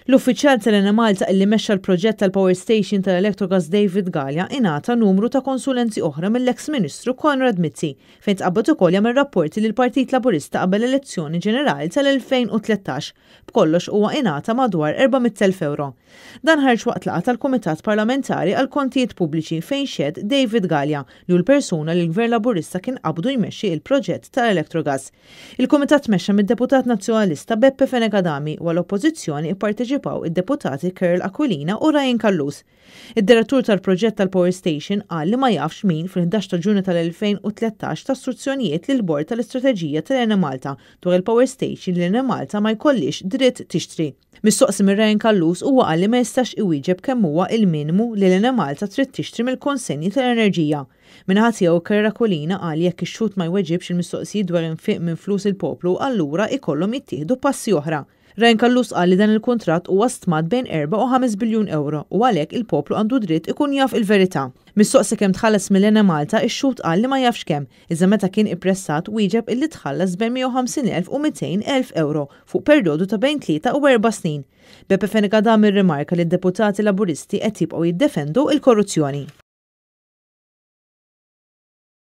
L-uffiċjal tal-Enemalta illi mexxa l-proġett tal-Power Station tal-Electrogas David Galea ingħata numru ta' konsulenzi oħra mill-eks Ministru Konrad Mizzi fejn tqabbad ukoll jagħmel rapporti lill-Partit Laburista qabel l-elezzjoni ġenerali tal-2013. B'kollox huwa ingħata madwar 400,000 ewro. Dan ħareġ waqt laqgħa tal-Kumitat Parlamentari għall-Kontijiet Pubbliċi fejn xehed David Galea li hu l-persuna li l-Gvern Laburista kien qabdu jmexxi il-proġett tal-Electrogas. Il-Kumitat tmexxa mid-Deputat Nazzjonalista Beppe Fenech Adami u għall-Oppożizzjoni ipparteċipaw id-Deputati Karol Aquilina u Ryan Callus. Id-Direttur tal-proġett tal-Power Station qal li ma jafx min fil-11 ta' Ġunju tal-2013 ta struzzjonijiet lill-Bord tal-Istrateġija tal-Enemalta dwar il-Power Station li l-Enemalta ma jkollhiex dritt tixtri. Mistoqsi minn Ryan Callus huwa qal li ma jistax iwieġeb kemm huwa il-minimu li l-Enemalta trid tixtri mill-konsenji tal-enerġija. Min-naħa tiegħu Karol Aquilina qal jekk ix-xhud ma jweġibx il-mistoqsijiet dwar infiq minn flus il-poplu allura ikollhom jittieħdu passi oħra. Ryan Callus qal li dan il-kuntratt huwa stmat bejn 4 u 5 biljun ewro u għalhekk il-poplu għandu dritt ikun jaf il-verità. Mistoqsi kemm tħallas mill-Enemalta ix-xhud qal li ma jafx kemm, iżda meta kien ippressat wieġeb illi tħallas bejn 150,000 u 200,000 ewro fuq perjodu ta' bejn 3 u 4 snin. Beppe Fenech Adami rrimarka li d-deputati Laburisti qed jibqgħu jiddefendu l-korruzzjoni.